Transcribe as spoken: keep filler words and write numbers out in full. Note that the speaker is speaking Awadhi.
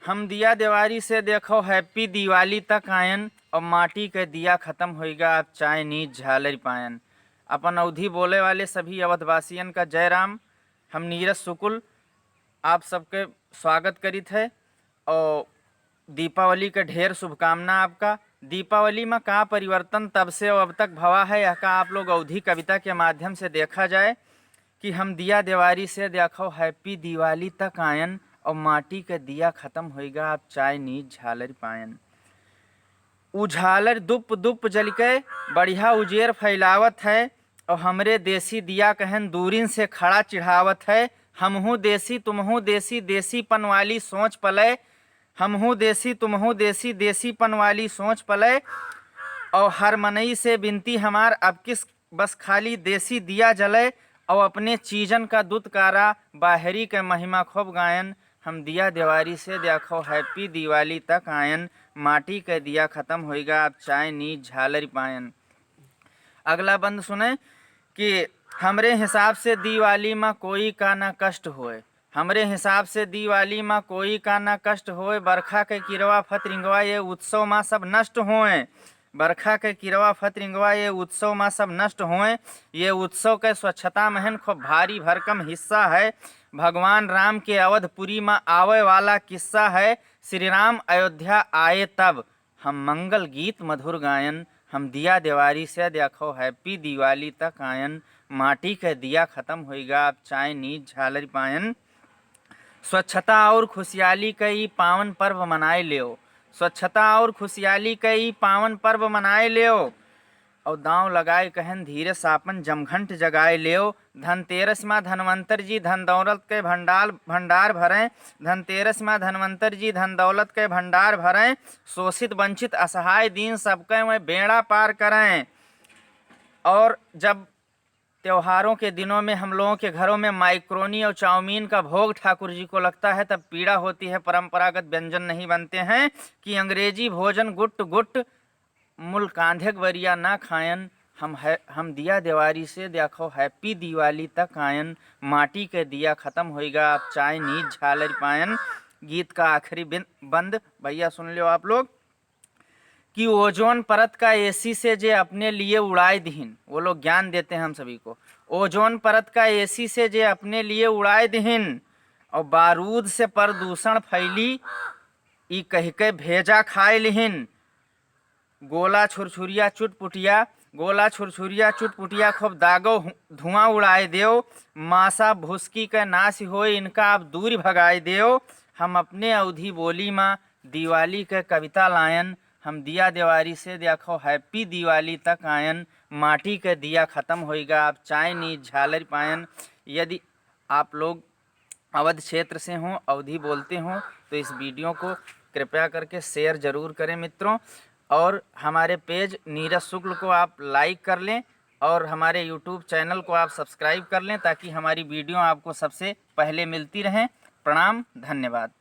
हम दिया देवारी से देखो हैप्पी दिवाली तक आयन, और माटी के दिया खतम होइगा, आप चाय नीच झालर पायन। अपन अवधी बोले वाले सभी अवधवासियन का जय राम। हम नीरज शुक्ल आप सबके स्वागत करित है और दीपावली के ढेर शुभकामना आपका। दीपावली में का परिवर्तन तब से अब तक भवा है, यह का आप लोग अवधी कविता के माध्यम से देखा जाए कि हम दिया देवारी से देखो हैप्पी दिवाली तक आयन और माटी के दिया खतम होइगा, आप चाय नीच झालर पायन। उ झालर दुप दुप जलिके बढ़िया उजेर फैलावत है, और हमरे देसी दिया कहन दूरिन से खड़ा चिढ़ावत है। हमहू देसी, तुमहू देसी, देसीपन वाली सोच पले। हमहू देसी, तुमहू देसी, देसीपन वाली सोच पले। और हर मनई से बिनती हमार, अब किस बस खाली देसी दिया जले, और अपने चीजन का दुतकारा, बाहरी के महिमा खूब गायन। हम दिया देवारी से देखो हैप्पी दिवाली तक आयन, माटी के दिया खतम होइगा, आप चाय नीच झालर पायन। अगला बंद सुने कि हमरे हिसाब से दिवाली मा कोई का ना कष्ट होए, हमरे हिसाब से दिवाली मा कोई का ना कष्ट होए, बरखा के किरवा फतरिंगवा ये उत्सव मा सब नष्ट होए, बरखा के किरवा फतरिंगवा ये उत्सव मा सब नष्ट होए। ये उत्सव के स्वच्छता महन खूब भारी भरकम हिस्सा है। भगवान राम के अवधपुरी मा आवे वाला किस्सा है। श्री राम अयोध्या आए तब हम मंगल गीत मधुर गायन, हम दिया देवारी से देखो हैप्पी दिवाली तक आयन, माटी के दिया खतम होइगा, आप चाय नीच झालर पायन। स्वच्छता और खुशियाली के ई पावन पर्व मनाए लेओ, स्वच्छता और खुशियाली के ई पावन पर्व मनाए लेओ। और दांव लगाए कहन धीरे सापन जमघंट जगाए लेओ। धनतेरस मा धनवंतर जी धन दौलत के भंडार, भंडार भरें। धनतेरस मा धनवंतर जी धन दौलत के भंडार भरें। शोषित वंचित असहाय दीन सबके वह बेड़ा पार करें। और जब त्योहारों के दिनों में हम लोगों के घरों में माइक्रोनी और चाउमीन का भोग ठाकुर जी को लगता है, तब पीड़ा होती है, परंपरागत व्यंजन नहीं बनते हैं, कि अंग्रेजी भोजन गुट गुट मुल कांधे के बरिया ना खायन। हम है, हम दिया देवारी से देखो हैप्पी दिवाली तक आयन, माटी के दिया खतम होइगा, आप चाय नीच झालर पायन। गीत का आखिरी बिन-, बंद भैया सुन लो आप लोग, कि ओजोन परत का एसी से जे अपने लिए उड़ाए दिहिन, वो लोग ज्ञान देते हैं हम सभी को। ओजोन परत का एसी से जे अपने लिए उड़ाए दिहिन, और बारूद से प्रदूषण फैली, ई कह के भेजा खाए लिहिन। गोला छुरछुरिया चुटपुटिया, गोला छुरछुरिया चुटपुटिया खूब दागो, हु-, धुआं उड़ाए देओ। मासा भुसकी के नाश होए, इनका आप दूर भगाए देओ। हम अपने अवधी बोली मा दिवाली के कविता लायन, हम दिया देवारी से देखो हैप्पी दिवाली तक आयन, माटी के दिया खतम होइगा, आप चाय नीच झालर पायन। यदि आप लोग अवध क्षेत्र से हों, अवधी बोलते हों, तो इस वीडियो को कृपया करके शेयर ज़रूर करें मित्रों, और हमारे पेज नीरज शुक्ल को आप लाइक कर लें और हमारे यूट्यूब चैनल को आप सब्सक्राइब कर लें, ताकि हमारी वीडियो आपको सबसे पहले मिलती रहें। प्रणाम, धन्यवाद।